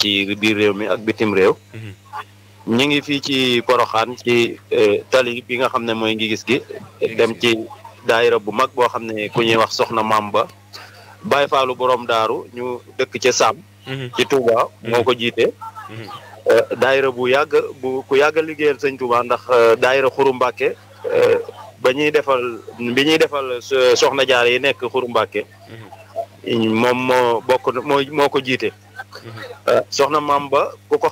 ci biir réew mi ak bitim réew. ñu ngi fii ci Porokhane ci tali bi nga xam ne mooy ngi gis gi dem ci daayira bu mag boo xam ne ku ñuy wax soxna Maam Ba Baye Fallou borom daaru ñu dëkk ca Sam ci Touba moo ko jiite. daayira bu yàgg ku yàgg liggéeyal sëñ Touba ndax daayira Xuru Mbàkke bi ñuy defal soxna jaar yi nekk Xuru Mbàkke moom moo ko jiite. soxna Maam Ba ku ko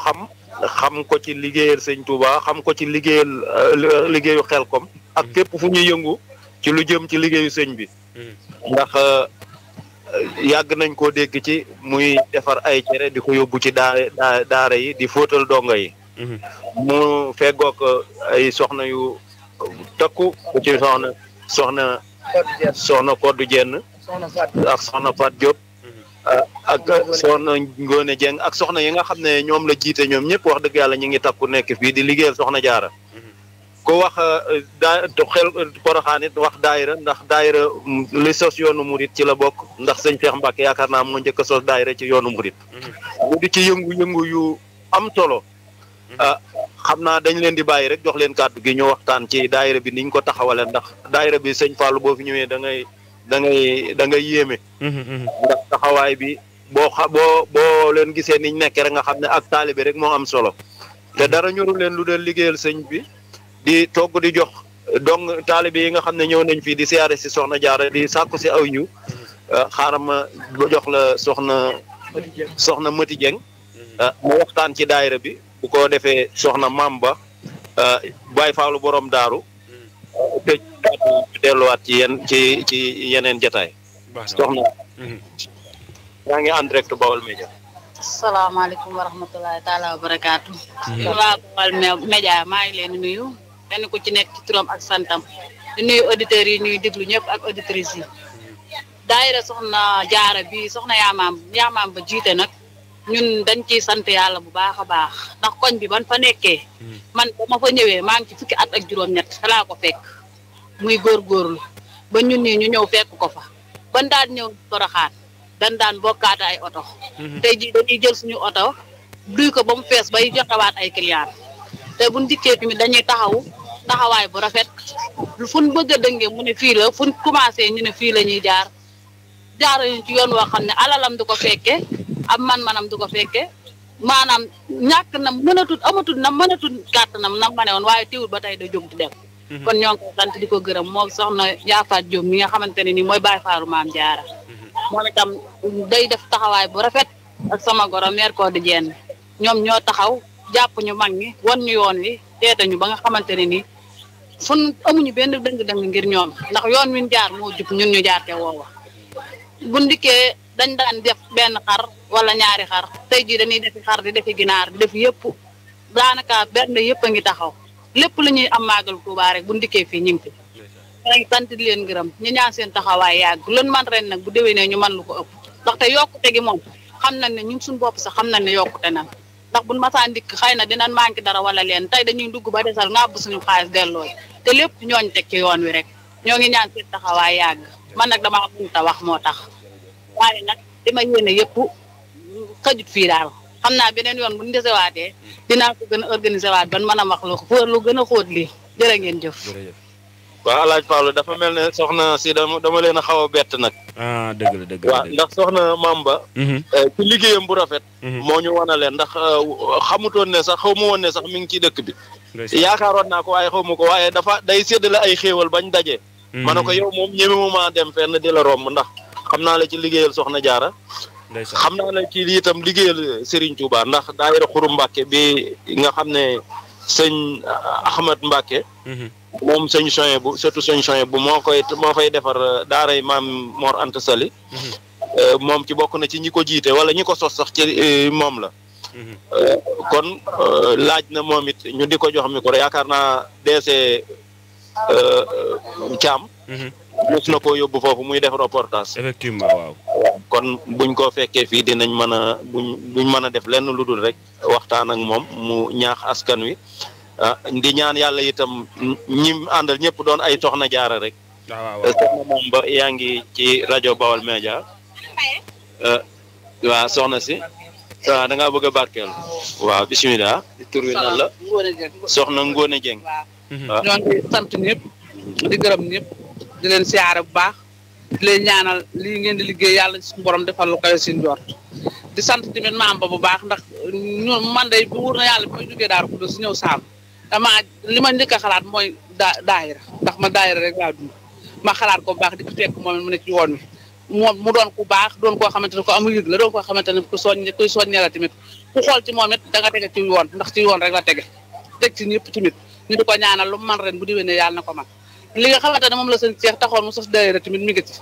xam ko ci liggéeyal sëñ Touba xam ko ci liggéeyu Xelkom ak fépp fu ñuy yëngu ci lu jëm ci liggéeyu sëñ bi ndax yàgg nañ koo dégg ci muy defar ay cere di ko yóbbu ci daara yi di fóotal dongo yi mu feggoog ay soxna yu takku ku ci soxna Koddu Jenn ak soxna Fat Diop ak soxna Ngone Dieng ak soxna yi nga xam ne ñoom la jiite ñoom ñëpp wax dëgg yàlla ñu ngi takku nekk fii di liggéeyal soxna jaara ko wax Porokhane it wax daayira ndax daayira li sos yoonu murit ci la bokk ndax sëñ Cheikh Mbacke yaakaar naa moo njëkk a sos daayira ci yoonu murit mu di ci yëngu yu am solo xam naa dañ leen di bàyyi rek jox leen kàddu gi ñu waxtaan ci daayira bi niñ ko taxawale ndax daayira bi sëñ Fallou boo fi ñëwee da ngay yéeme ndax taxawaay bi boo leen gisee niñ nekkee rek nga xam ne ak taalibe rek moo am solo te dara ñorul leen lu del liggéeyal sëñ bi di togg di jox donc taalibe yi nga xam ne ñëw nañ fii di siyaare si soxna jaara di sàkku si aw ñu xaaral ma jox la soxna Mati Dieng mu waxtaan ci daayira bi bu ko defee soxna Maam Ba Baye Fallou borom daaru tëj kàddu delluwaat ci yeneen jataay soxna yaa ngi en direct Baol Média. asalaamaaleykum wa rahmatulahi taala wa barakaatu. waa Baol Média maa ngi leen di nuyu kenn ku ci nekk ci turam ak santam di nuyu auditeurs yi ñuy déglu ñëpp ak auditrices yi. daayira soxna jaara bi soxna yaamaam ba jiite nag ñun dañ ciy sant yàlla bu baax a baax ndax koñ bi ban fa nekkee man ba ma fa ñëwee maa ngi ci fukki at ak juróom-ñett falaa ko fekk muy góorgóorlu ba ñun nii ñu ñëw fekk ko fa ban daan ñëw Porokhane dañ daan bokkaate ay oto tey jii dañuy jël suñu oto duy ko ba mu fees bay joxewaat ay client te buñ dikkee tamit dañuy taxawaay bu rafet fuñ bëgg a dëngee mu ne fii la fuñ commencé ñu ne fii la ñuy jaar ñu ci yoon woo xam ne alalam du ko fekke am man-manam du ko fekke maanaam ñàkk na mënatul kàttanam na ma ne woon waaye teewul ba tey da jóg di dem kon ñoo ngi koy sant di ko gërëm moo soxna Yaafaat Jóob mi nga xamante ne nii mooy Baay Faalu Maam Jaara moom itam day def taxawaay bu rafet ak sama goro meer ko di jenn ñoom ñoo taxaw jàpp ñu mag ñi won ñu yoon wi teete ñu ba nga xamante ne nii fun amuñu benn dëng-dëng ngir ñoom ndax yoon wi ñu jaar moo jub ñun ñu jaar te woowa bu ndikkee dañ daan def benn xar wala ñaari xar tey jii dañuy defi xar di defi ginaar di def yëpp daanaka benn yëpp a ngi taxaw lépp lu ñuy am màggal Tuubaa rek bu ndikkee fii ñu ngi fi dañ sant di leen gërëm ñu ñaan seen taxawaay yàgg loolu man ren nag bu déwénee ñu man lu ko ëpp ndaxte yokkute gi moom xam nañ ne ñun suñu bopp sax xam nañ ne yokkute na ndax buñ masaan ndikk xëy na dinañ manqué dara wala leen tey dañuy dugg ba desal ngàbb suñu xaalis delloo te lépp ñooñ teg ci yoon wi rek ñoo ngi ñaan seen taxawaay yàgg man nag dama mënut a wax moo tax waaye nag li ma yéene yëpp xajut fii daal xam naa beneen yoon bu ñu desewaatee dinaa ko gën a organiser waat ban mën a wax lu gën a xóot lii jërë ngeen jëf. waaw Alaaji Fallou dafa mel ne soxna si dama leen a xaw a bett nag. dëgg la waaw ndax soxna Maam Ba ci liggéeyam bu rafet. moo ñu wan a leen ndax xamutoon ne sax xaw ma woon ne sax mi ngi ci dëkk bi. yaakaaroon naa ko waaye xaw ma ko waaye day séddale ay xéewal bañ daje. ma ne ko yow moom ñemewuma dem fenn di la romb ndax xam naa la ci liggéeyal soxna jaara xam naa la ci itam liggéeyal Serigne Touba ndax daayira Xuru Mbàkke bi nga xam ne sëñ Ahmad Mbàkke moom sëñ Soye bu surtout sëñ Soye bu moo fay defar daaray maam Mor Anta Sali moom ci bokk na ci ñi ko jiite wala ñi ko sos sax ci moom la kon laaj na moom it ñu di ko jox micro yaakaar naa DC Thiam mos na koo yóbbu foofu muy def reportage effectivement waaw kon buñ ko fekkee fii dinañ mën a buñ mën a def lenn lu dul rek waxtaan ak moom mu ñaax askan wi di ñaan yàlla itam ñi àndal ñëpp doon ay soxna jaara rek soxna moom ba yaa ngi ci rajo Baol Média waa soxna si waaw da ngaa bëgg a barkeelu. waaw bisimilah. tur wi nan la. soxna Ngone Dieng. waaw ñoo ngi sant ñëpp di gërëm ñëpp di leen siyaare bu baax di leen ñaanal lii ngeen di liggéey yàlla suñu borom defal lu koy seen jort di sant tamit maam ba bu baax ndax ñun man de bu wóor na yàlla bi may jógee Daaru Xudoos si ñëw saam li ma njëkk a xalaat mooy daayira ndax ma daayira rek laa dund ma xalaat ko bu baax di ko fekk moom mu ne ci yoon wi moom mu doon ku baax doon koo xamante ne ko amul yëg la doon koo xamante ne kuy soññee la tamit ku xool ci moom it da nga tege ci yoon ndax ci yoon rek la tege teg ci ñëpp tamit ñu di ko ñaanal lu man ren bu diwénee yàlla na ko man li nga xamante ne moom la sëñ Cheikh taxoon mu sos daayira tamit mi ngi ci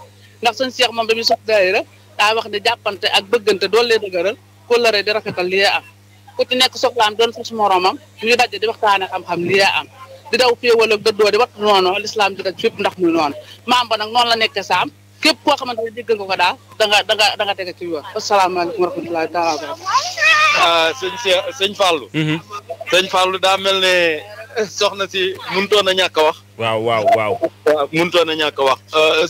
ndax sëñ Cheikh moom dañuy sos daayira daa wax ne jàppante ak bëggante doolu lee dëgëral kóllëre di rafetal lii am ku ci nekk soxlaam doon sos moromam ñuy daje di waxtaane xam-xam lii am di daw féewal ak dëddoo di wattu noonu lislaam di daj fépp ndax muy noonu maam ba nag noonu la nekkee saam képp koo xamante ne dégg nga ko daal da nga tege ci yoon asalaamaaleykum wa rahmatulahi taala wa barakatuh sëñ Fallou sëñ Fallou daa mel ne soxna si mënutoon a ñàkk a wax waaw mënutoon a ñàkk a wax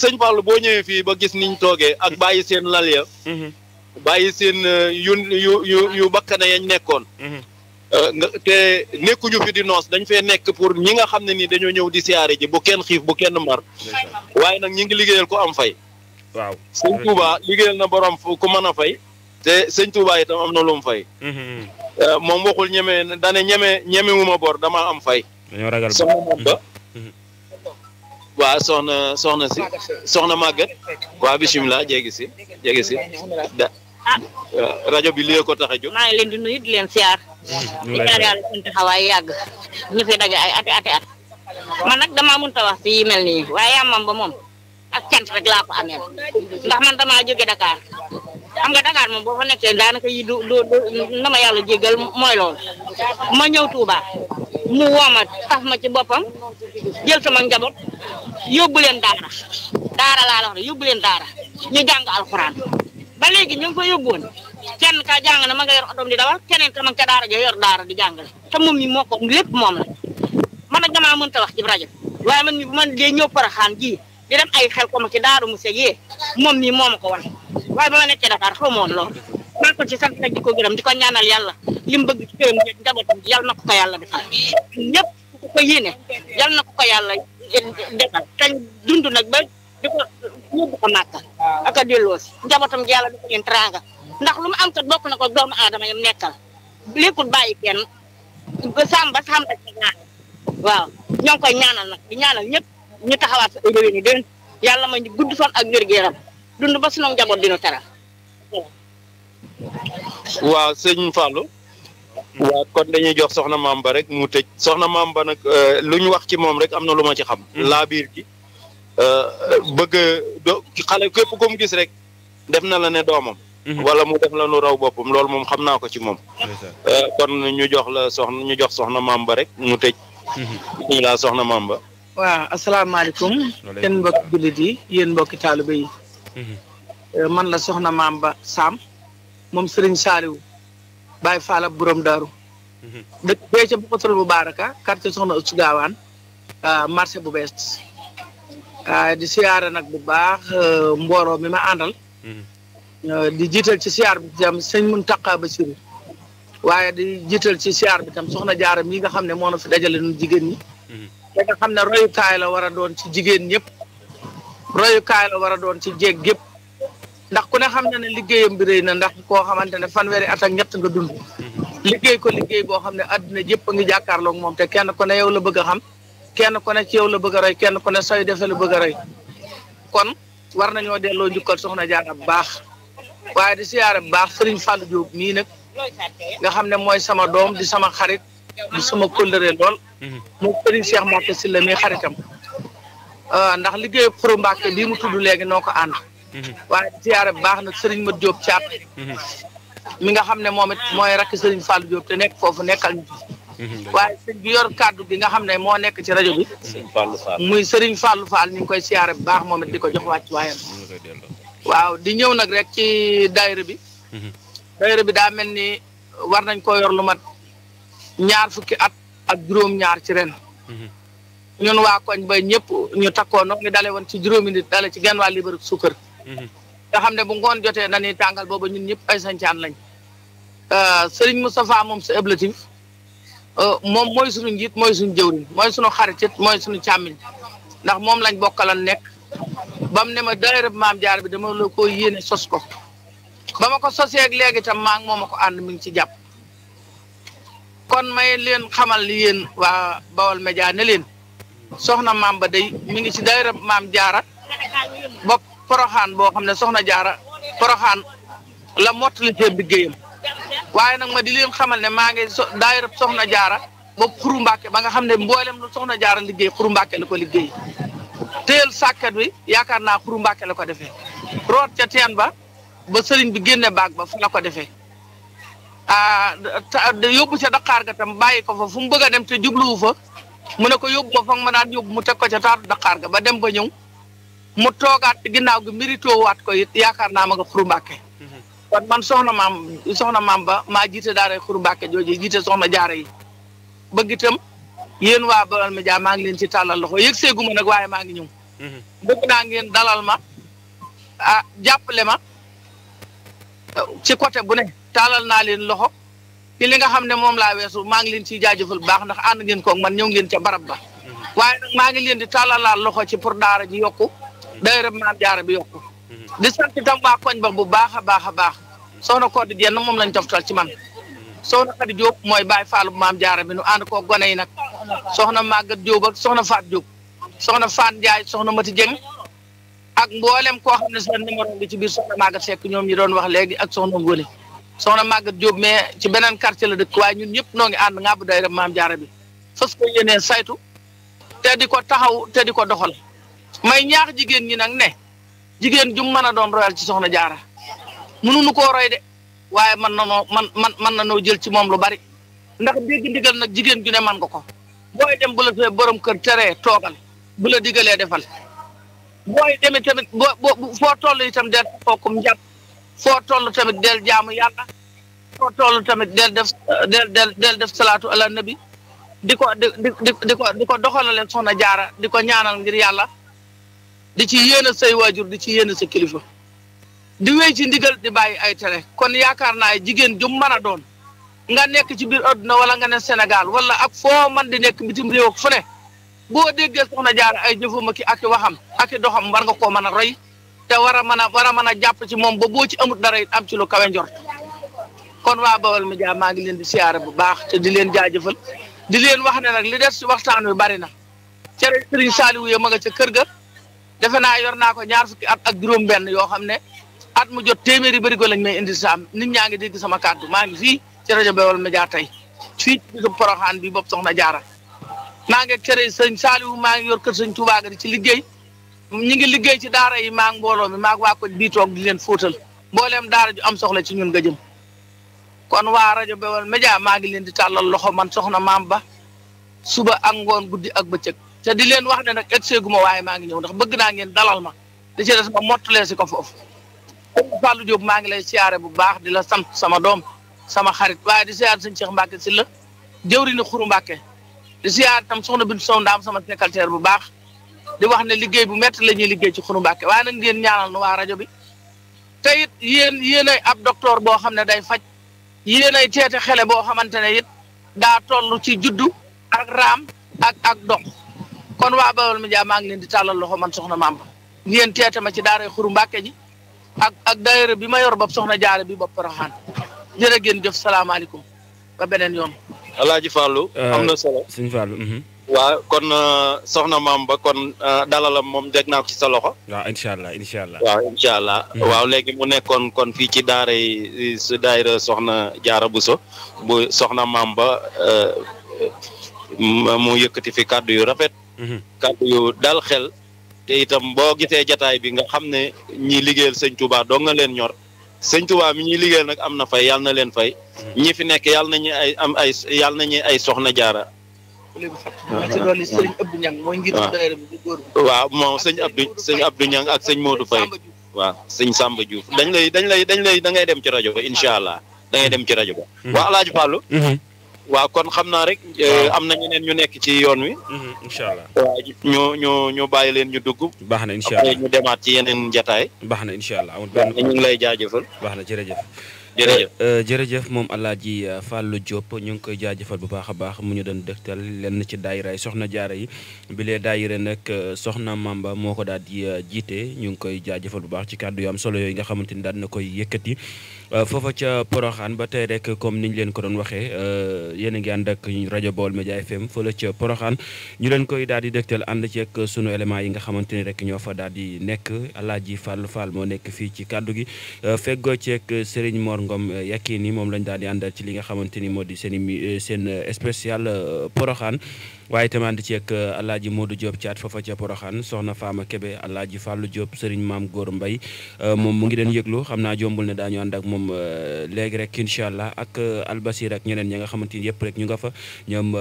sëñ Fallou boo ñëwee fii ba gis niñ toogee ak bàyyi seen lal ya bàyyi seen yu bakkane yañ nekkoon te nekkuñu fi di noos dañ fee nekk pour ñi nga xam ne ni dañoo ñëw di siyaare ji bu kenn xiif bu kenn mar waaye nag ñi ngi liggéeyal ko am fay waaw sëñ Touba liggéeyal na borom ku mën a fay te sëñ Touba itam am na lu mu fay moom waxul ñemewuma bor dama am fay dañoo ragal soxna moom ba waaw soxna Maguette waaw bisimilah jéegi si rajo bi li ko tax a jóg maa ngi leen di nuyu di leen siyaar di ñaan yàlla seen taxawaay yàgg ñu fi daje ay ati at man nag damaa mënta wax ci mel nii waaye yàmmam ba moom ak cant rek laa ko amee ndax man damaa jóge Dakar xam nga Dakar moom boo fa nekkee daanaka yi du na ma yàlla jéggal mooy loolu ma ñëw Touba mu wooma taf ma ci boppam jël sama njaboot yóbbu leen daara laa la wax yóbbu leen daara ñu jàng alxuraan ba léegi ñu ngi ko yóbbuwoon kenn ka jàng na ma nga yor otom di dawal keneen ka ma ca daara ja yor daara di jàngale te moom mi moo ko lépp moom la man nag damaa mënta wax ci rajo waaye man mi bu man dee ñëw Porokhane ji di dem ay xel ko ma ci daaru mu segee moom mi moo ma ko wan waaye ba ma nekkee Dakar xaw ma woon loolu maa ko ci sant nag di ko gërëm di ko ñaanal yàlla li mu bëgg ci këram njabootam yàlla na ko ko yàlla defal ñëpp ku ko yéene yàlla na ko ko yàlla defal te dund nag ba di ko yóbbu ko màkka ak a delloo si njabootam gi yàlla di ko leen teraanga ndax lu mu am kat bokk na ko doomu aadama yam nekkal léppul bàyyi kenn sàmm ba sàmm ak waaw ñoo ngi koy ñaanal nag di ñaanal ñëpp ñu taxawaat sa ay déwén yi déwén yàlla ma ñu gudd fan ak wér-gu-yaram dund ba sunu njaboot dina teral waaw sëñ Fallou waaw kon dañuy jox soxna maam ba rek mu tëj soxna maam ba nag lu ñu wax ci moom rek am na lu ma ci xam laa biir gi bëgg xale képp ko mu gis rek def na la ne doomam wala mu def la nu raw boppam loolu moom xam naa ko ci moom kon ñu jox soxna maam ba rek mu tëj ñu laa soxna maam ba waaw asalaamaaleykum yéen mbokki jullit yi yéen mbokki taaliba yi man la soxna maam ba Sam moom Serigne Saliou Baye Fall ak borom Daaru dëkk bee ca Bokatul bu Baraka quartier soxna Ousou Gawane marché bu bees di siyaare nag bu baax mbooloo mi ma àndal di jiital ci siyaar bi tam sëñ Mountakha Bassirou waaye di jiital ci siyaar bi tam soxna Jaara mi nga xam ne moo na fi dajale nu jigéen ñi te nga xam ne royukaay la war a doon ci jigéen ñëpp royukaay la war a doon ci jéeg gépp ndax ku ne xam na ne liggéeyam bi rëy na ndax koo xamante ne fanweeri at ak ñett nga dund liggéey ko liggéey boo xam ne àddina jëpp a ngi jàkkaarloog moom te kenn ku ne yow la bëgg a xam kenn ku ne ci yow la bëgg a roy kenn ku ne sooy defee la bëgg a roy kon war nañoo delloo njukkal soxna Jaara bu baax waaye di siyaare bu baax Serigne Fallou Diop mii nag nga xam ne mooy sama doom di sama xarit di sama kóllëre lool moom Serigne Cheikh Mbacke Sylla mii xaritam ndax liggéeyu Xuru Mbacke bii mu tudd léegi noo ko ànd waaye di siyaare bu baax nag Serigne Mat Diop caat mi nga xam ne moom it mooy rakk Serigne Fallou Diop te nekk foofu nekkal ñu waaye sëñ bi yor kàddu gi nga xam ne moo nekk ci rajo bi muy Serigne Fallou Fall ñu ngi koy siyaare bu baax moom it di ko jox wàcc waayam waaw di ñëw nag rek ci daayira bi daa mel ni war nañ koo yor lu mat 2 fukki at ak juróom-ñaar ci ren ñun waa koñ ba ñëpp ñu takkoo noo ngi dale woon ci juróomi nit dale ci genn waa liibar suukar nga xam ne bu ngoon jotee dañuy tàngal booba ñun ñëpp ay sancaan lañ Serigne Moustapha moom sa éblatif moom mooy suñu njiit mooy suñu jëwriñ mooy suñu xaritit mooy suñu càmmiñ ndax moom lañ bokkalan nekk ba mu ne ma daayira maam jaar bi dama la ko yéene sos ko ba ma ko sosee ak léegi itam maa ngi moom a ko ànd mi ngi ci jàpp kon may leen xamal li yéen waa Baol Média ne leen soxna maam ba day mi ngi ci daayira maam jaara bopp poroxaan boo xam ne soxna jaara poroxaan la mottali te liggéeyam waaye nag ma di leen xamal ne maa ngi daayira soxna jaara bopp xuru Mbàkke ba nga xam ne mboolem lu soxna jaara liggéey xuru Mbàkke la ko liggéey téyel sàkket bi yaakaar naa xuru Mbàkke la ko defee root ca teen ba sëriñ bi génne baag ba fu la ko defee yóbbu ca Dakar ga tam bàyyi ko fa fu mu bëgg a dem te jubluwu fa mu ne ko yóbbu ko fa ma daan yóbbu mu teg ko ca taatu Dakar ga ba dem ba ñëw mu toogaat ginnaaw gi mérito waat ko it yaakaar naa ma nga xuru Mbàkke kon man soxna maam ba maa jiite daara xuru Mbàkke jooju jiite soxna jaara yi bëgg itam yéen waa Baol Média maa ngi leen ci tàllal loxo yëg seegu ma nag waaye maa ngi ñëw bëgg naa ngeen dalal ma jàppale ma ci côté bu ne tàllal naa leen loxo ci li nga xam ne moom laa weesu maa ngi leen ciy jaajëfal bu baax ndax ànd ngeen koog man ñëw ngeen ca barab ba waaye nag maa ngi leen di tàllalaal loxo ci pour daara ji yokku daayira maam jaara bi yokku di sant itam waa koñ ba bu baax a baax a baax soxna Codé Dieng moom lañ toftal ci man soxna Khady Diop mooy Baye Fall bu maam jaara bi nu ànd koo gone yi nag soxna Maguette Diop ak soxna Faat Diop soxna Fane Ndiaye soxna Mati Dieng ak mboolem koo xam ne seen numéro bi ci biir soxna Maguette Seck ñoom ñi doon wax léegi ak soxna Ngole soxna Maguette Diop mais ci beneen quartier la dëkk waaye ñun ñëpp noo ngi ànd ngàbb daayira maam jaara bi fas ko yéenee saytu te di ko taxaw te di ko doxal may ñaax jigéen ñi nag ne jigéen jum mën a doon royal ci soxna jaara mënuñu koo roy de waaye mën na noo jël ci moom lu bari ndax dégg ndigal nag jigéen ju ne man nga ko booy dem bu la fee borom kër teree toogal bu la digalee defal booy demee tamit foo toll itam del fookum njàpp foo toll tamit del jaamu yàlla foo toll tamit del def salaatu ala nabi di ko doxalale soxna jaara di ko ñaanal ngir yàlla di ci yéene say waajur di ci yéene sa kilifa di wéy ci ndigal di bàyyi ay tere kon yaakaar naa jigéen ju mën a doon nga nekk ci biir adduna wala nga ne Sénégal wala ak foo man di nekk bitim réew ak fu ne boo déggee soxna jaara ay jëfuma ki ak i waxam ak i doxam war nga koo mën a roy te war a mën a jàpp ci moom ba boo ci amut dara it am ci lu kawe njort kon waa Baol Média maa ngi leen di siyaare bu baax te di leen jaajëfal di leen wax ne nag li des ci waxtaan wi bari na cere Sëriñ Saaliwu ya ma nga ca kër ga defe naa yor naa ko ñaar fukki at ak juróom-benn yoo xam ne at mu jot téeméeri bërigo lañ may indi saam nit ñaa ngi dégg sama kàddu maa ngi fii ci rajo Baol Média tey fii ci bisu Poroxaan bi bopp soxna jaara maa ngi cere sëñ Saaliwu maa ngi yor kër sëñ Tuubaa ga di ci liggéey ñi ngi liggéey ci daara yi maa ngi mbooloo mi maa ngi waa ko bii toog di leen fóotal mbooleem daara ju am soxla ci ñun nga jëm kon waa rajo Baol Média maa ngi leen di tàllal loxo man soxna maam ba suba ak ngoon guddi ak bëccëg te di leen wax ne nag egg seeguma waaye maa ngi ñëw ndax bëgg naa ngeen dalal ma di ci des ma mottalee si ko foofu Fallou Diop maa ngi lay siyaare bu baax di la sant sama doom sama xarit waaye di siyaare sëñ Cheikh Mbacke si la jëwriñu xuru Mbacke di siyaare tam soxna Bintu Sow Ndaam sama secrétaire bu baax di wax ne liggéey bu métti la ñuy liggéey ci xuru Mbacke waaye nag ngeen ñaanal nu waa rajo bi te it yéenay ab docteur boo xam ne day faj yéenay teete xele boo xamante ne it daa toll ci juddu ak raam ak dox kon waa Baol Média maa ngi leen di tàllal loxo man soxna Mamba ngeen teete ma ci daara xuru Mbacke ji ak daayira bi ma yor bopp soxna jaare bi bopp Poroxaan jërë ngeen jëf salaamaaleykum ba beneen yoon. Alaaji Fallou am na solo sëñ Fallou. waaw kon soxna Mamba kon dalalam moom dégg naa ko ci sa loxo. waaw incha allah incha allah. waaw incha allah. waaw léegi mu nekkoon kon fii ci daara yi su daayira soxna jaara Buso bu soxna Mamba mu yëkkati fi kàddu yu rafet. kàddu yu dal xel. te itam boo gisee jataay bi nga xam ne ñi liggéeyal sëñ Touba doo nga leen ñor sëñ Touba mi ñuy liggéeyal nag am na fay yàlla na leen fay ñi fi nekk yàlla nañu ay soxna jaara. waaw moom sëñ Abdou Niang ak sëñ Modou Faye waaw sëñ Samba Diouf da ngay dem ci rajo ba incha allah da ngay dem ci rajo ba. waaw Alaaji Fallou. waaw kon xam naa rek am na ñeneen ñu nekk ci yoon wi. incha allah waaw ñu bàyyi leen ñu dugg. baax na incha allah ñu demaat ci yeneen jataay. baax na incha allah amul benn ñu ngi lay jaajëfal. baax na jërëjëf. jërëjëf moom Alaaji Fallou Diop ñu ngi koy jaajëfal bu baax a baax mu ñu doon dégtal lenn ci daayira yi soxna jaara yi bi lee daayira nag soxna Mamba moo ko daal di jiite ñu ngi koy jaajëfal bu baax ci kàddu yu am solo yooyu nga xamante ni daal na koy yëkkati foofa ca Poroxaan ba tey rek comme niñ leen ko doon waxee yéen a ngi ànd ak rajo Baol Média FM fële ca Poroxaan ñu leen koy daal di dégtal ànd ci ak sunu éléments yi nga xamante ni rek ñoo fa daal di nekk Alaaji Fallou Fall moo nekk fii ci kàddu gi feggoo ci ak Serigne Mor Ngom Yakini moom lañ daal di àndal ci li nga xamante ni moo di seen spécial Poroxaan waaye itam ànd ci ak Alaaji Modou Diop Thiat foofa ca Poroxaan soxna Fama Kebe Alaaji Fallou Diop Serigne Maam Góor Mbay moom mu ngi doon yëglu xam naa jombul ne daañu ànd ak moom léegi rek incha allah ak Albasir ak ñeneen ñi nga xamante ni yëpp rek ñu nga fa ñoom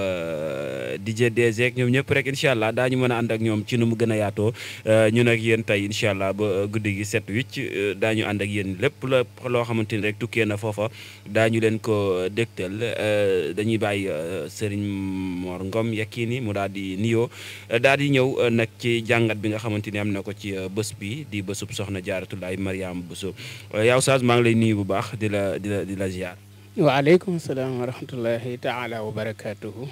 DJ DG ak ñoom ñëpp rek incha allah daañu mën a ànd ak ñoom ci nu mu gën a yaatoo ñun ak yéen tey incha allah ba guddi gi 7-8 daañu ànd ak yéen lépp loo xamante ni rek tukkee na foofa daañu leen ko dégtal dañuy bàyyi Serigne Mor Ngom Yakini mu daal di nuyoo daal di ñëw nag ci jàngat bi nga xamante ni am na ko ci bés bi di bésub soxna Jaaratulaay Mariama Bousso yow Saas maa ngi lay nuyu bu baax di la ziar. waaleykum salaam wa rahmatullahi taala wa barakaatuhu.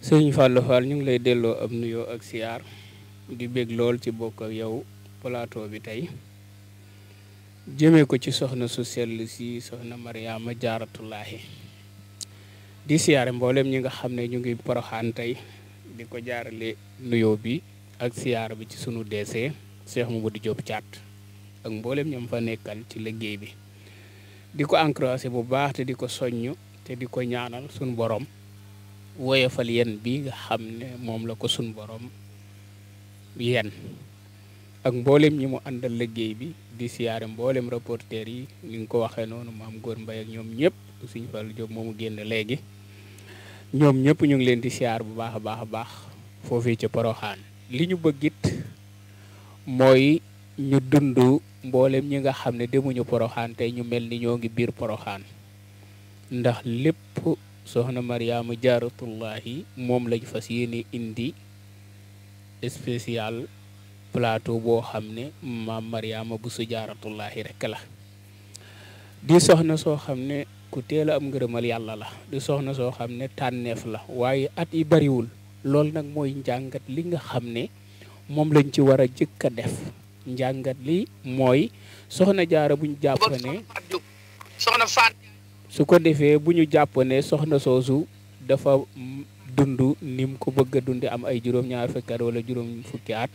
Sëriñ Fallou Fall ñu ngi lay delloo ab nuyoo ak siyaar di bég lool ci bokk ak yow plateau bi tey jëmee ko ci soxna su sell si soxna Mariama Jaaratulaahi di siyaare mboolem ñi nga xam ne ñu ngi Poroxaan tey di ko jaarale nuyoo bi ak siyaar bi ci sunu DC Cheikh Mamadou Diop Thiat ak mboolem ñoom fa nekkal ci liggéey bi di ko encouragé bu baax te di ko soññ te di ko ñaanal sunu borom woyofal yen bi nga xam ne moom la ko sunu borom yen ak mboolem ñi mu àndal liggéey bi di siyaare mboolem reporter yi ni nga ko waxee noonu maam Góor Mbay ak ñoom ñëpp Sëriñ Fallou Diop moomu génn léegi ñoom ñëpp ñu ngi leen di siyaar bu baax a baax foofii ci Poroxaan li ñu bëggit mooy ñu dund mboolem ñi nga xam ne demuñu Poroxaan tey ñu mel ni ñoo ngi biir Poroxaan ndax lépp soxna Mariama Jaaratullaahi moom lañ fas yéene indi spécial plateau boo xam ne maam Mariama Bousso Jaaratullaahi rek la di soxna soo xam ne ku teel a am ngërëmal yàlla la di soxna soo xam ne tànneef la waaye at yi bariwul loolu nag mooy njàngat li nga xam ne moom lañ ci war a jëkk a def njàngat li mooy soxna jaara bu ñu jàpp ne soxna Faat su ko defee bu ñu jàpp ne soxna soosu dafa dund ni mu ko bëgg a dundi am ay juróom-ñaar fukki at wala juróom fukki at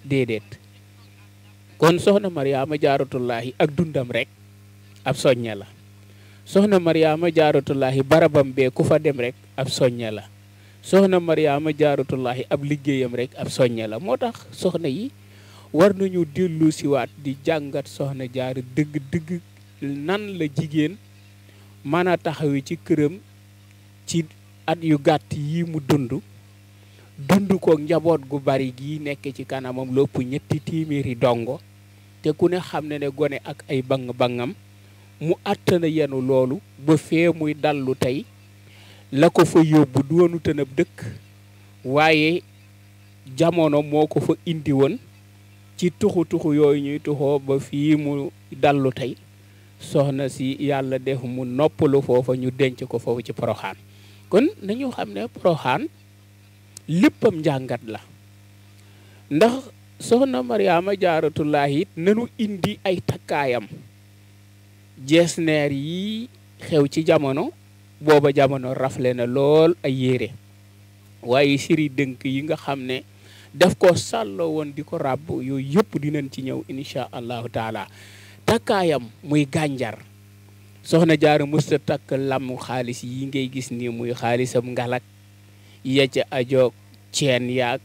déedéet kon soxna Mariama Jaaratullaahi ak dundam rek ab soññe la soxna Mariama Jaaratullaahi barabam bee ku fa dem rek ab soññe la soxna Mariama Jaaratullaahi ab liggéeyam rek ab soññe la moo tax soxna yi war nañu dellu siwaat di jàngat soxna Jaara dëgg-dëgg nan la jigéen mën a taxawi ci këram ci at yu gàtt yi mu dund ko njaboot gu bari gi nekk ci kanamam lopp 300 dongo te ku ne xam ne ne gone ak ay bang-bangam mu àttana yenu loolu ba fee muy dallu tey la ko fa yóbbu doonu tënab dëkk waaye jamono moo ko fa indi woon ci tuxu yooyu ñuy tuxoo ba fii mu dallu tey soxna si yàlla def mu noppalu foofa ñu denc ko foofu ci Poroxaan kon nañu xam ne Poroxaan léppam njàngat la ndax soxna Mariama Jaaratullaahi it nanu indi ay takkaayam jesneer yi xew ci jamono booba jamono rafle na lool ay yére waaye siri dënk yi nga xam ne daf ko sàlloo woon di ko ràbb yooyu yëpp dinañ ci ñëw insha allahu taala takkaayam muy gànjar soxna Jaara musta takk lam xaalis yi ngay gis ni muy xaalisam ngalak ya ca ajoog ceen yaag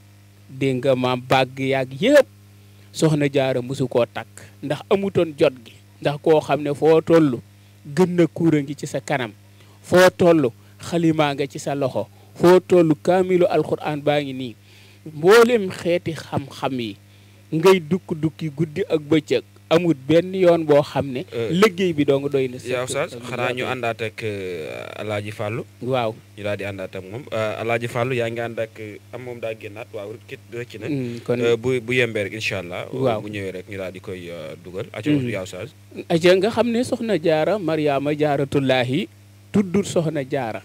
dégg nga maam bàgg yaag yëpp soxna Jaara musu koo takk ndax amutoon jot gi ndax koo xam ne foo toll gën na kuura ngi ci sa kanam foo toll xalimaa nga ci sa loxo foo toll kaamilu alxuraan baa ngi nii mboolem xeeti xam-xam yi ngay dukki guddi ak bëccëg amul benn yoon boo xam ne liggéey bi dong doy na yow sax xanaa ñu àndaat ak Alaaji Fàllu waaw ñu daal di àndaat ak moom Alaaji Fàllu yaa ngi ànd ak am moom daa génnaat waaw kit rëcc na kon bu yembee rek incha allah waaw bu ñëwee rek ñu daal di koy dugal aca yow sax aca nga xam ne soxna jaara Mariama jaaratullaahi tuddul soxna jaara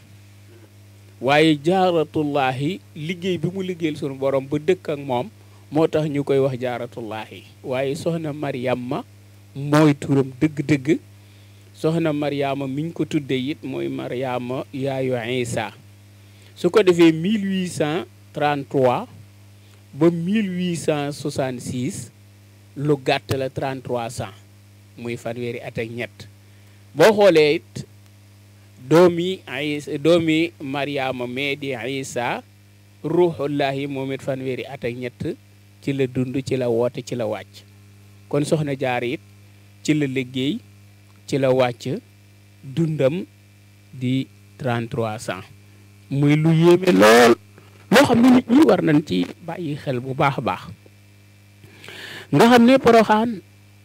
waaye jaaratullaahi liggéey bi mu liggéeyal sunu borom ba dëkk ak moom moo tax ñu koy wax jaaratullaahi waaye soxna Mariama mooy turam dëgg-dëgg soxna Mariama miñ ko tudde it mooy Mariama yaayu Isa su ko defee 1833 ba 1866 lu gàtt la 3300 muy fanweeri at ak ñett boo xoolee it doomi Mariama mee di Isa ruuxullaahi moom it fanweeri at ak ñett ci la dund ci la woote ci la wàcc kon soxna jaar it ci la liggéey ci la wàcc dundam di 3300 muy lu yéeme lool loo xam ne nit ñi war nañ ci bàyyi xel bu baax a baax nga xam ne Poroxaan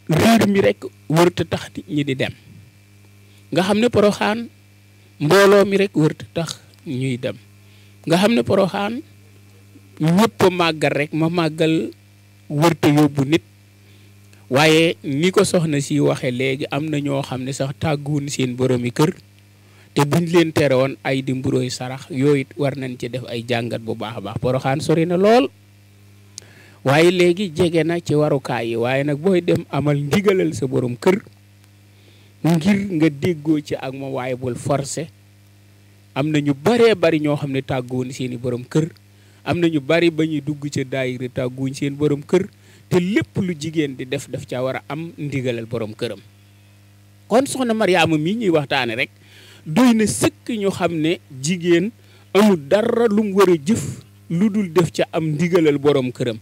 riir mi rek wërta tax nit ñi di dem nga xam ne Poroxaan mbooloo mi rek wërta tax ñuy dem nga xam ne Poroxaan ñëpp a màggal rek ma màggal wërta yóbbu nit waaye ni ko soxna si waxe léegi am na ñoo xam ne sax tàgguwun seen boromi kër te buñ leen tere woon ay di mburoy sarax yooyu war nañ ci def ay jàngat bu baax a baax Poroxaan sori na lool waaye léegi jege na ci warukaay yi waaye nag booy dem amal ndigalal sa borom kër ngir nga déggoo ci ak moom waaye bul forcé am na ñu baree bari ñoo xam ne tàgguwun seeni borom kër am na ñu bari ba ñuy dugg ci daayira tàgguwuñ seen borom kër te lépp lu jigéen di def daf ca war a am ndigalal borom këram kon soxna Mariama mii ñuy waxtaane rek doy na sëkk ñu xam ne jigéen amul dara lu mu war a jëf lu dul def ca am ndigalal borom këram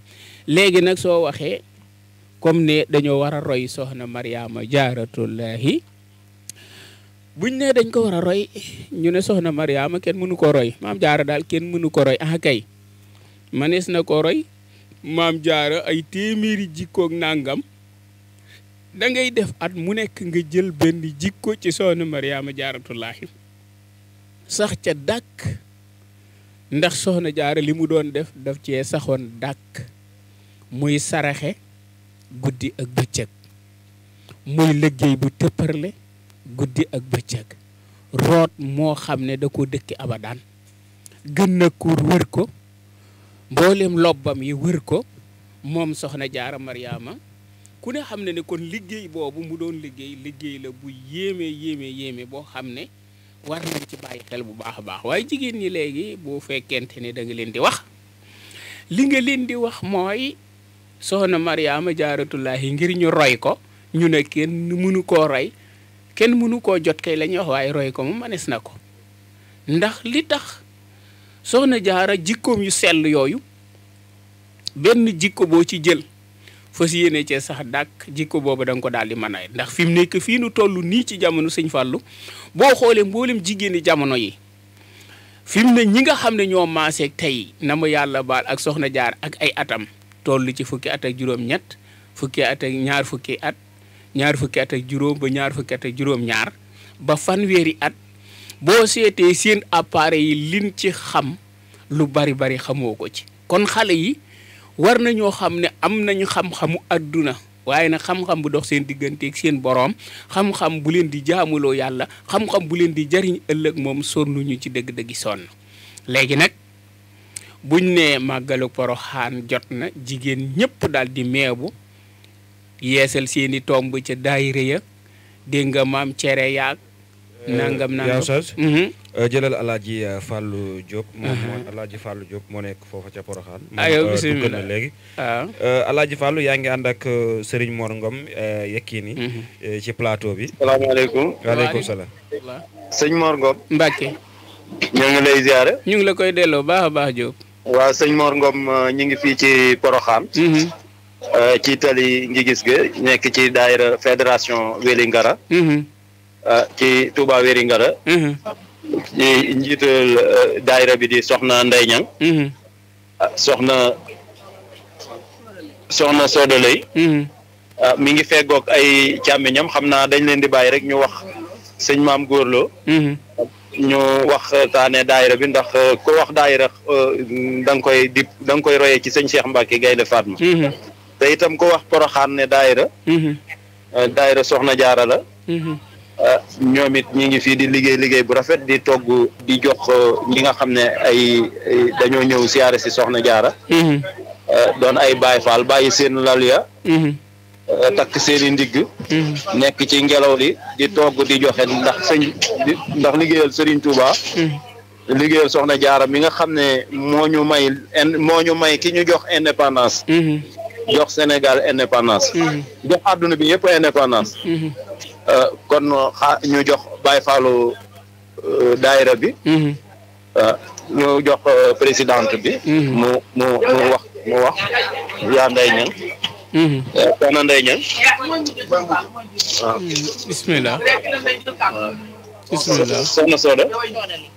léegi nag soo waxee comme ne dañoo war a roy soxna Mariama jaaratullaahi buñ ne dañ ko war a roy ñu ne soxna Mariama kenn mënu ko roy maam jaara daal kenn mënu ko roy ah kay manees na ko roy maam jaara ay téeméeri jikkoog nangam da ngay def at mu nekk nga jël benn jikko ci soxna Mariama jaaratullaahi sax ca dàkk ndax soxna jaara li mu doon def daf cee saxoon dàkk muy saraxe guddi ak bëccëg muy liggéey bu tëpparle guddi ak bëccëg root moo xam ne da ko dëkki abadaan gën na kuur wër ko mboolem lobbam yi wër ko moom soxna jaara Mariama ku ne xam ne ne kon liggéey boobu mu doon liggéey la bu yéeme boo xam ne war nañ ci bàyyi xel bu baax a baax waaye jigéen ñi léegi boo fekkente ne da nga leen di wax li nga leen di wax mooy soxna Mariama jaaratullaahi ngir ñu roy ko ñu ne kenn mënu koo roy kenn mënu koo jot kay la ñuy wax waaye roy ko mu manes na ko ndax li tax soxna jaara jikkoom yu sell yooyu benn jikko boo ci jël fas yéene cee sax dàkk jikko boobu da nga ko daal di mën a ndax fi mu nekk fii nu toll nii ci jamono sëñ Fallou boo xoolee mboolem jigéeni jamono yi fi mu ne ñi nga xam ne ñoo maaseeg tey na ma yàlla baal ak soxna jaar ak ay atam toll ci fukki at ak juróom-ñett fukki at ak ñaar fukki at ñaar fukki at ak juróom ba ñaar fukki at ak juróom-ñaar ba fanweeri at boo seetee seen appareil yi liñ ci xam lu bari xamoo ko ci kon xale yi war nañoo xam ne am nañu xam-xamu adduna waaye nag xam-xam bu dox seen digganteeg seen boroom xam-xam bu leen di jaamuloo yàlla xam-xam bu leen di jariñ ëllëg moom sonnuñu ci dëgg-dëggi sonn léegi nag buñ ne màggalu Poroxaan jot na jigéen ñëpp daal di meebu yeesal seeni tomb ca daayira ya dégg nga maam cere yaag nangam jëlal Alaaji Fallou Diop moom Alaaji Fallou Diop moo nekk foofa ca Poroxaan ayo bismillah léegi waaw Alaaji Fallou yaa ngi ànd ak Serigne Mor Ngom Yekini ci plateau bi salaamaaleykum waaleykum salaam sëñ Mor Ngom Mbacke ñoo ngi lay ziare ñu ngi la koy delloo baax a baax Diop waaw sëñ Mor Ngom ñu ngi fii ci Poroxaan ci tali ngi gis ga nekk ci daayira fédération Wélingara ci Touba Wélingara ci njiital daayira bi di soxna Ndey Ñang soxna Soda Lay mi ngi feggoog ay càmmiñam xam naa dañ leen di bàyyi rek ñu wax sëñ Maam Góorloo ñu waxtaane daayira bi ndax ku wax daayira da nga koy royee ci sëñ Cheikh Mbacke Gaynde Fatma te itam ku wax Poroxaan ne daayira Soxna Jaara la ñoom it ñi ngi fii di liggéey bu rafet di togg di jox ñi nga xam ne ay dañoo ñëw siyaare si Soxna Jaara doon ay Baay Faal bàyyi seen lal ya takk seeni ndigg nekk ci ngelaw li di togg di joxe ndax liggéeyal Serigne Touba liggéeyal Soxna Jaara mi nga xam ne moo ñu may ki ñu jox indépendance jox Sénégal indépendance jox àdduna bi yëpp indépendance kon ñu jox Baye Fallou daayira bi ñu jox présidente bi mu wax yaa Ndeye Niang soxna Ndeye Niang waaw bismillah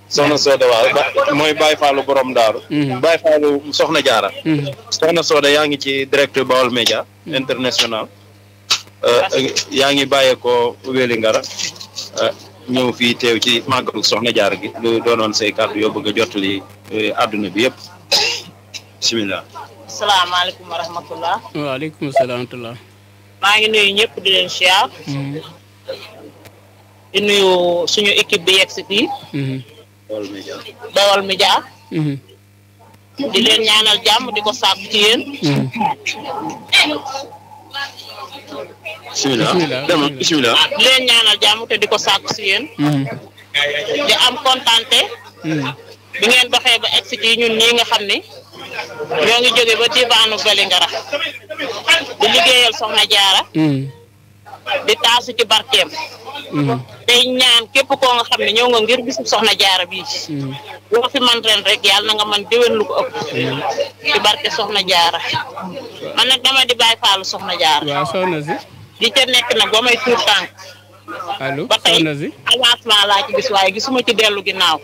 soxna Soda waaw mooy Baye Fallou borom daaru Baye Fallou Soxna Jaara soxna Soda yaa ngi ci direct Baol Média international yaa ngi bàyyeekoo Wélingara ñëw fii teew ci màggalu Soxna Jaara gi lu doonoon say kàddu yoo bëgg a jottali àdduna bi yëpp bismillah asalaamaaleykum wa rahmatullah. waaleykum salaam wa rahmatullah. maa ngi nuyu ñëpp di leen siyaar. di nuyu suñu équipe bi yegg si fii. Baol Média. di leen ñaanal jàmm di ko sàkku ci yéen. bismillah di leen ñaanal jàmm te di ko sàkku ci yéen. di am kontante. bi ngeen doxee ba egg si ci ñun ñii nga xam ni. ñoo ngi jóge ba diwaanu Vélingara di liggéeyal Soxna Jaara di taasu ci barkeem tey ñaan képp koo nga xam ne ñëw nga ngir bisu Soxna Jaara bii boo fi man ren rek yàlla na nga man déwén lu ko ëpp ci barke Soxna Jaara man nag dama di Baay Faalu Soxna Jaara waaw soxna si di ca nekk nag ba may tuur tànk allo ba tey soxna si avancement laa ci gis waaye gisuma ci dellu ginnaaw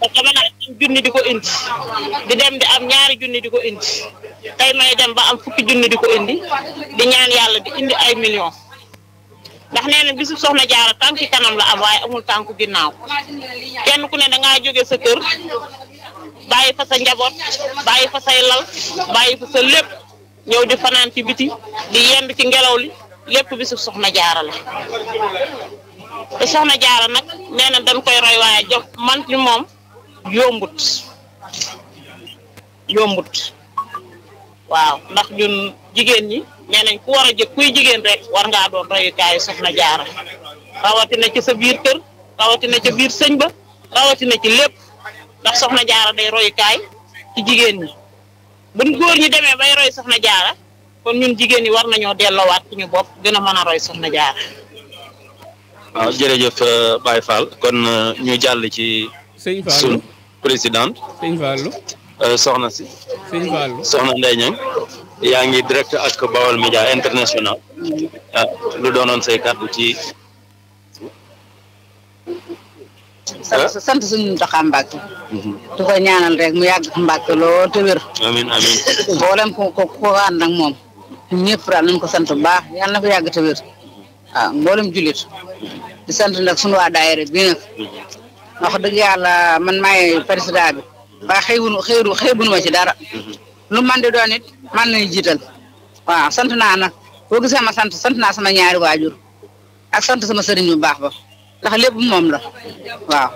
parce que dama am junni di ko indi di dem di am ñaari junni di ko indi tey may dem ba am fukki junni di ko indi di ñaan yàlla di indi ay millions ndax nee na bisu Soxna Jaara tànki kanam la am waaye amul tànku ginnaaw kenn ku ne da ngaa jóge sa kër bàyyi fa sa njaboot bàyyi fa say lal bàyyi fa sa lépp ñëw di fanaan ci biti di yend ci ngelaw li lépp bisu Soxna Jaara la. te Soxna Jaara nag nee na dañ koy roy waaye jox man ci moom yombut waaw ndax ñun jigéen ñi nee nañ ku war a jëg kuy jigéen rek war ngaa doon royukaayu Soxna Jaara rawatina ci sa biir kër rawatina ca biir sëñ ba rawatina ci lépp ndax Soxna Jaara day royukaay ci jigéen ñi buñ góor ñi demee bay roy Soxna Jaara kon ñun jigéen ñi war nañoo delloowaat ci ñu bopp gën a mën a roy Soxna Jaara. waaw jërëjëf Baye Fall kon ñu jàll ci sëñ Fallou sunu présidente sëñ Fallou soxna si sëñ Fallou soxna Ndeye Niang yaa ngi direct ak Baol Média international lu doonoon say kàddu ci sant suñu Muntaxa Mbàkke di ko ñaanal rek mu yàgg Mbàkke lool te wér amiin amiin mboolem ko ànd ak moom ñëpp daal nañ ko sant bu baax yàlla na ko yàgg te wér waaw mboolem jullit di sant nag suñu waa daayira bi nag wax dëgg yàlla man maay président bi waaye xëybunu ma ci dara lu man di doon it man nañu jiital waaw sant naa nag boo gisee ma sant naa sama ñaari waajur ak sant sama sëriñ bu baax ba ndax lépp moom la waaw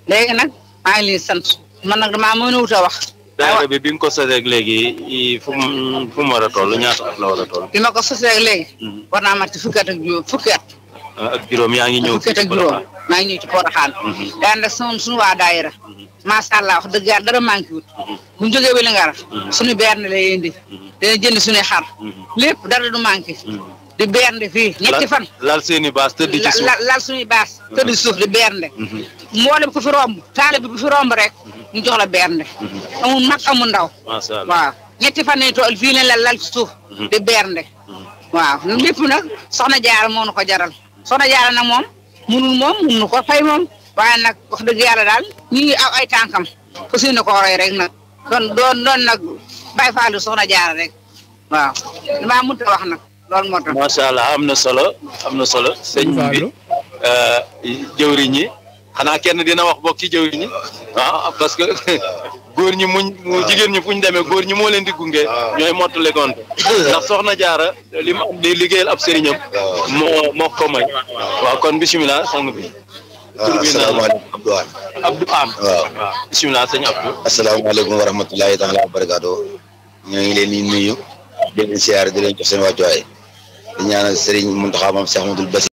léegi nag maa ngi leen sant man nag damaa mën a wut a wax. daayira bi nga ko sosee ak léegi fu mu war a toll ñaata at la war a toll. bi ma ko sosee ak léegi. war naa mat ci fukki at ak juróom yaa ngi ñëw fukki at ak juróom maa ngi ñëw ci Porokhane. daan nag suñu waa daayira macha allah wax dëgg yàlla dara manqué wut bu ñu jógee Wélingara suñu berne lay indi dina jënd suñuy xar lépp dara du manqué. di bernde fii ñetti fan. lal seeni baas tëdd ci suuf lal suñuy baas tëdd ci suuf di bernde. mboolem ku fi romb taale bi bu fi romb rek ñu jox la bernde. amul mag amul ndaw. macha allah waaw ñetti fan lañ tool fii ne lal ci suuf. di bernde. waaw lépp nag Soxna Jaara moo nu ko jaral Soxna Jaara nag moom mënu ko fay moom waaye nag wax dëgg yàlla daal ñu ngi aw ay tànkam ku si ne ko roy rek nag doon nag Baay Faalu Soxna Jaara rek waaw damaa mënut a wax nag. loolu moo tax. macha allah am na solo sëñ bi jëwriñ ñi xanaa kenn dina wax bokki jëwriñ ñi parce que góor ñi jigéen ñi fu ñu demee góor ñi moo leen di gunge ñooy mottale gonte ndax soxna jaara li mu am di liggéeyal ab sëriñam moo ko may waaw kon bisimilah sang bi asalaamaaleykum Abdou Am waaw bisimilah sëñ Abdou asalaamaaleykum wa rahmatulahi taala wa barakaatu ñoo ngi leen di nuyu di leen siyaar di leen jox seen wàccuwaay di ñaanal Serigne Mountakha moom Cheikh Ahmadoul Bassir